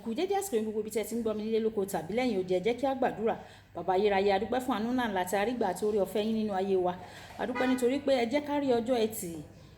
Ẹ kú dédé àsìkò yìí, gbogbo ibi tí ẹ ti ń gbọ́ mi nílé lóko tàbí lẹ́yìn odi. Ẹ jẹ́ kí a gbàdúrà. Bàbá ayérayé, a dúpẹ́ fún àánú náà láti àrígbà àti oore ọ̀fẹ́ yín nínú ayé wa. A dúpẹ́ nítorí pé ẹ jẹ́ ká rí ọjọ́ Ẹtì,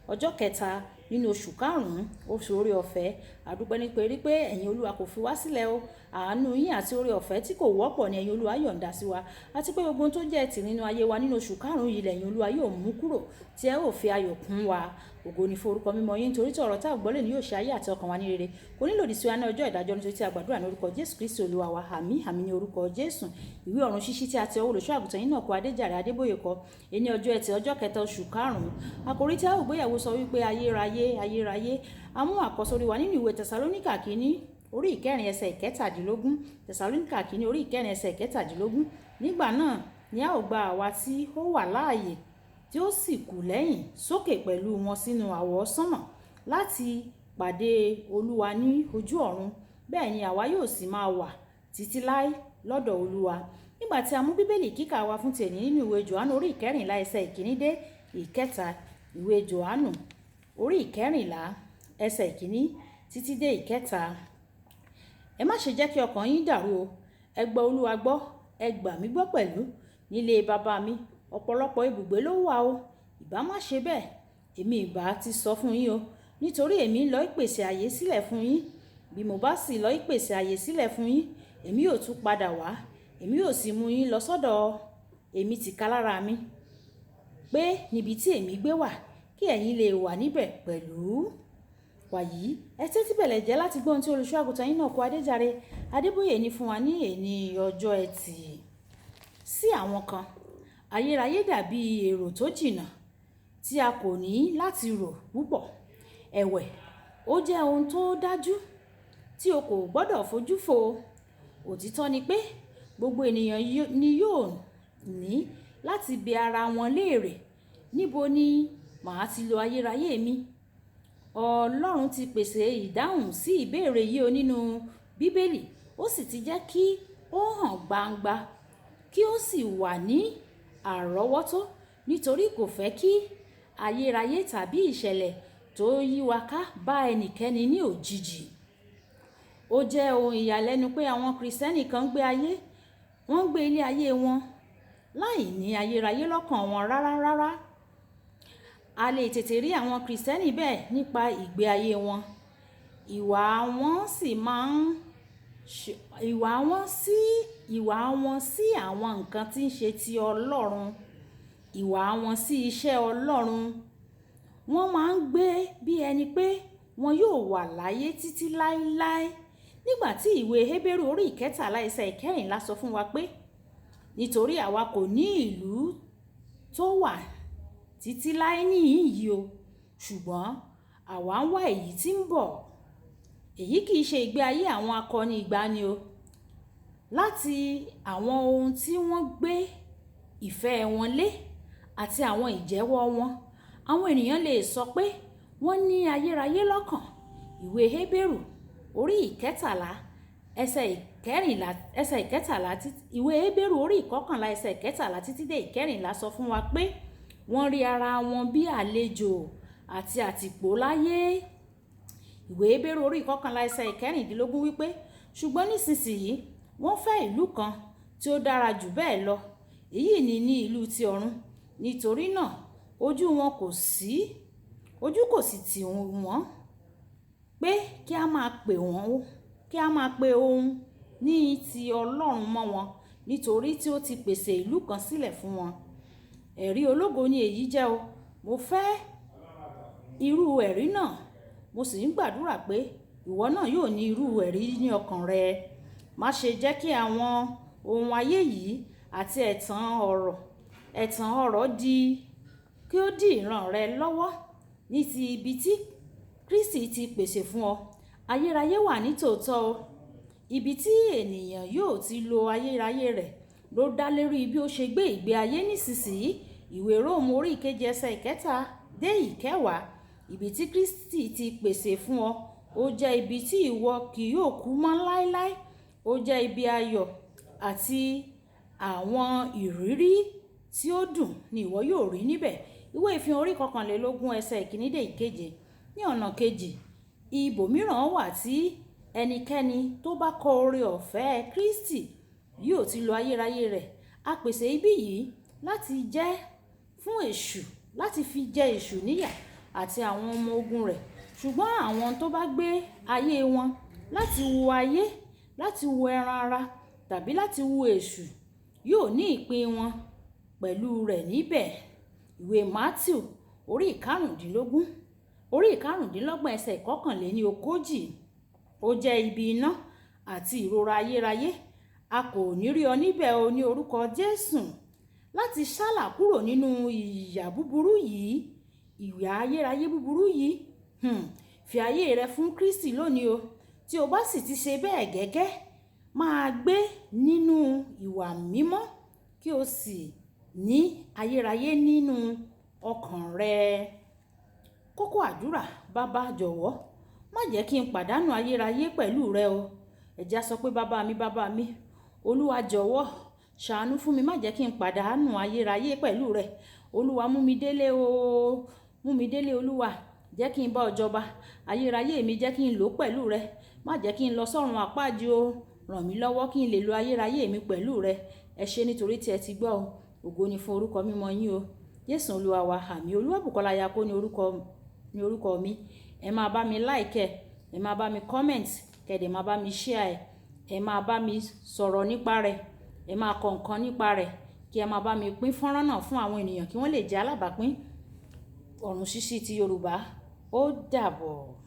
ọjọ́ kẹta nínú oṣù karùn-ún, oṣù oore ọ̀fẹ́. A dúpẹ́ nítorí pé ẹ̀yin Olúwa kò fi wá sílẹ̀ o. Àánú yín àti oore ọ̀fẹ́ tí kò wọ́pọ̀ ni ẹ̀yin Olúwa yọ̀ǹda sí wa. Àti pé gbogbo ohun tó jẹ́ ẹtì nínú ayé wa nínú oṣù karùn-ún yìí lẹ̀yin Olúwa yóò mú kúrò tí ẹ ó fi ayọ̀ kún wa. Ògo ni fún orúkọ mímọ́ yín, nítorí tí ọ̀rọ̀ tá a gbọ́ lè ní yóò ṣe ayé àti ọkàn wa ní rere. Kò ní lòdì sí wa ní ọjọ́ ìdájọ́, nítorí tí a gbàdúrà ní orúkọ Jésù Kristi Olúwa wa. Àmín, àmín ní orúkọ Jésù. Ìwé ọ̀run ṣíṣí tí a ti ọwọ́ olùṣọ́ àgùntàn yín náà kọ, Adéjàre Adébóyè kọ. Ení ọjọ́ Ẹtì, ọjọ́ kẹta oṣù karùn-ún. Àkòrí tí a ó gbéyẹ̀wò sọ wípé ayérayé, ayérayé. A mú àkọ́sórí wa nínú ìwé Tẹsalóníkà kìíní orí ìkẹrin, ẹsẹ̀ ìkẹtàdínlógún. Tẹsalóníkà kìíní orí ìkẹrin, ẹsẹ̀ ìkẹtàdínlógún. Nígbà náà ni a ó gba àwa tí ó wà láàyè tí ó sì kù lẹ́yìn sókè pẹ̀lú wọn sínú àwọsánmọ̀ láti pàdé Olúwa ní ojú ọ̀run. Bẹ́ẹ̀ ni àwa yóò sì máa wà títí láé lọ́dọ̀ Olúwa. Nígbà tí a mú Bíbélì kíkà wa fún tèní nínú ìwé Jòhánù orí ìkẹrìnlá, ẹsẹ̀ ìkíní dé ìkẹta. Ìwé Jòhánù orí ìkẹrìnlá, ẹsẹ̀ ìkíní títí dé ìkẹta. Ẹ má ṣe jẹ́ kí ọkàn yín dàrú o. Ẹ gbọ́ Olúwa gbọ́, ẹ gbà mí gbọ́ pẹ̀lú. Nílé bàbá mi, ọ̀pọ̀lọpọ̀ ibùgbé ló wà o. Ìbá má ṣe bẹ́ẹ̀, èmi ìbá ti sọ fún yín o. Nítorí èmi ń lọ ìpèsè àyè sílẹ̀ fún yín. Bí mo bá sì lọ ìpèsè àyè sílẹ̀ fún yín, èmi yóò tún padà wá. Èmi yóò sì mú yín lọ sọ́dọ̀ èmi tìkálára mi, pé níbi tí èmi gbé wà, kí ẹ̀yin lè wà níbẹ̀ pẹ̀lú. Wàyí, ẹ tẹ́tí bẹ̀lẹ̀ jẹ́ láti gbọ́ ohun tí olùṣọ́ àgùntàn yín náà kọ, Adéjàre Adébóyè ní fún wa ní èní ọjọ́ Ẹtì. Sí àwọn kan, ayérayé dàbí èrò tó jìnnà tí a kò ní láti rò púpọ̀. Ẹ̀wẹ̀, ó jẹ́ ohun tó dájú tí o kò gbọdọ̀ fojú fo. Òtítọ́ ni pé gbogbo ènìyàn ni yóò ní láti bi ara wọn léèrè, níbo ni màá ti lo ayérayé mi? Ọlọ́run ti pèsè ìdáhùn sí ìbéèrè yìí o nínú Bíbélì, ó sì ti jẹ́ kí ó hàn gbangba kí ó sì wà ní àrọ́wọ́tó, nítorí kò fẹ́ kí ayérayé tàbí ìṣẹ̀lẹ̀ tó yí wa ká bá ẹnikẹ́ni ní òjijì. Ó jẹ́ ohun ìyàlẹ́nu pé àwọn Kristẹni kan gbé ayé, wọ́n gbé ilé ayé wọn láì ní ayérayé lọ́kàn wọn rárá rárá. A lè tètè rí àwọn Kristẹni bẹ́ẹ̀ nípa ìgbé ayé wọn. Ìwà wọn sì máa ń ṣe, ìwà wọn sí àwọn nǹkan tí ń ṣe ti Ọlọ́run, ìwà wọn sí iṣẹ́ Ọlọ́run. Wọ́n máa ń gbé bí ẹni pé wọn yóò wà láyé títí láéláé. Nígbà tí ìwé Hébérù orí ìkẹtàlá, ẹsẹ̀ ìkẹrìnlá sọ fún wa pé nítorí àwa kò ní ìlú tó wà títí láé níhìn yìí o, ṣùgbọ́n àwa ń wá èyí tí ń bọ̀. Èyí kì í ṣe ìgbé ayé àwọn akọni ìgbàanì o. Láti àwọn ohun tí wọ́n gbé ìfẹ́ wọn lé àti àwọn ìjẹ́wọ́ wọn, àwọn ènìyàn lè sọ pé wọ́n ní ayérayé lọ́kàn. Ìwé Hébérù orí ìkẹtàlá, ẹsẹ̀ ìkẹrìnlá, ẹsẹ̀ ìkẹtàlá, ìwé Hébérù orí ìkọkànlá, ẹsẹ̀ ìkẹtàlá títí dé ìkẹrìnlá sọ fún wa pé wọ́n rí ara wọn bí àlejò àti àtìpó láyé. Ìwé Hébérù orí ìkọkànlá, ẹsẹ̀ ìkẹrìndínlógún wípé ṣùgbọ́n nísinsìnyí wọ́n fẹ́ ìlú kan tí ó dára jù bẹ́ẹ̀ lọ, èyí ni ìlú ti ọ̀run. Nítorí náà ojú wọn kò sí, ojú kò sì tì wọ́n pé kí a máa pè wọ́n, kí a máa pe ohun ní ti Ọlọ́run mọ́ wọn, nítorí tí ó ti pèsè ìlú kan sílẹ̀ fún wọn. Ẹ̀rí ológo ni èyí jẹ́ o. Mo fẹ́ irú ẹ̀rí náà. Mo sì ń gbàdúrà pé ìwọ náà yóò ní irú ẹ̀rí ní ọkàn rẹ. Má ṣe jẹ́ kí àwọn ohun ayé yìí àti ẹ̀tàn ọ̀rọ̀ di kí ó dí ìran rẹ lọ́wọ́ ní ti ibi tí Kristi ti pèsè fún ọ. Ayérayé wà ní tòótọ́ o. Ibi tí ènìyàn yóò ti lo ayérayé rẹ̀ ló dá lérí bí ó ṣe gbé ìgbé ayé nísinsìnyí. Ìwé Róòmù orí ìkeje, ẹsẹ̀ ìkẹta dé ìkẹwàá. Ibi tí Kristi ti pèsè fún ọ, ó jẹ́ ibi tí ìwọ kì yóò kú mọ́ láéláé. Ó jẹ́ ibi ayọ̀ àti àwọn ìrírí tí ó dùn ni ìwọ yóò rí níbẹ̀. Ìwé Ìfihàn orí 21, ẹsẹ̀ ìkíní dé ìkeje. Ní ọ̀nà kejì, ibòmíràn wà tí Ẹnikẹ́ni tó bá kọ oore ọ̀fẹ́ Kristi yóò ti lo ayérayé rẹ̀. A pèsè ibi yìí láti jẹ́ fún èṣù, láti fi jẹ èṣù níyà àti àwọn ọmọ ogun rẹ̀. Ṣùgbọ́n àwọn tó bá gbé ayé wọn láti wu ayé, láti wu ẹran ara tàbí láti wu èṣù yóò ní ìpín wọn pẹ̀lú rẹ̀ níbẹ̀. Ìwé Matthew orí ìkarùndínlógún, orí ìkarùndínlọ́gbọ̀n ẹsẹ̀ 41. Ó jẹ́ ibi iná àti ìrora ayérayé. A kò ní rí ọ níbẹ̀ o ní orúkọ Jésù. Láti sálà kúrò nínú ìyà búburú yìí, ìyà ayérayé búburú yìí, fi ayé rẹ fún Kristi lónìí o. Tí o bá sì ti ṣe bẹ́ẹ̀ gẹ́gẹ́, máa gbé nínú ìwà mímọ́ kí o sì ní ayérayé nínú ọkàn rẹ. Kókó àdúrà: Baba jọ̀wọ́, má jẹ́ kí n pàdánù ayérayé pẹ̀lú rẹ o. Ẹ jẹ́ á sọ pé bàbá mi, bàbá mi, Olúwa jọ̀wọ́, ṣàánú fún mi, má jẹ́ kí n pàdánù ayérayé pẹ̀lú rẹ. Olúwa mú mi délé o, mú mi délé Olúwa, jẹ́ kí n bá ọ jọba. Ayérayé mi jẹ́ kí n lò pẹ̀lú rẹ. Má jẹ́ kí n lọ sọ́run àpáàdì o. Ràn mí lọ́wọ́ kí n lè lo ayérayé mi pẹ̀lú rẹ. Ẹ ṣé nítorí tí ẹ ti gbọ́ o. Ògo ni fún orúkọ mímọ́ yín o. Jésù Olúwa wa, àmín. Olúwabùkọ́lá Ayako ní orúkọ, ní orúkọ mi. Ẹ máa bá mi like ẹ, ẹ máa bá mi comment, kẹ́ dẹ̀ máa bá mi share ẹ, ẹ máa bá mi sọ̀rọ̀ nípa rẹ̀, ẹ máa kọ nǹkan nípa rẹ̀, kí ẹ máa bá mi pín fọ́nrán náà fún àwọn ènìyàn kí wọ́n lè jẹ́ alábàápín ọ̀run ṣíṣí ti Yorùbá. Ó dàbọ̀.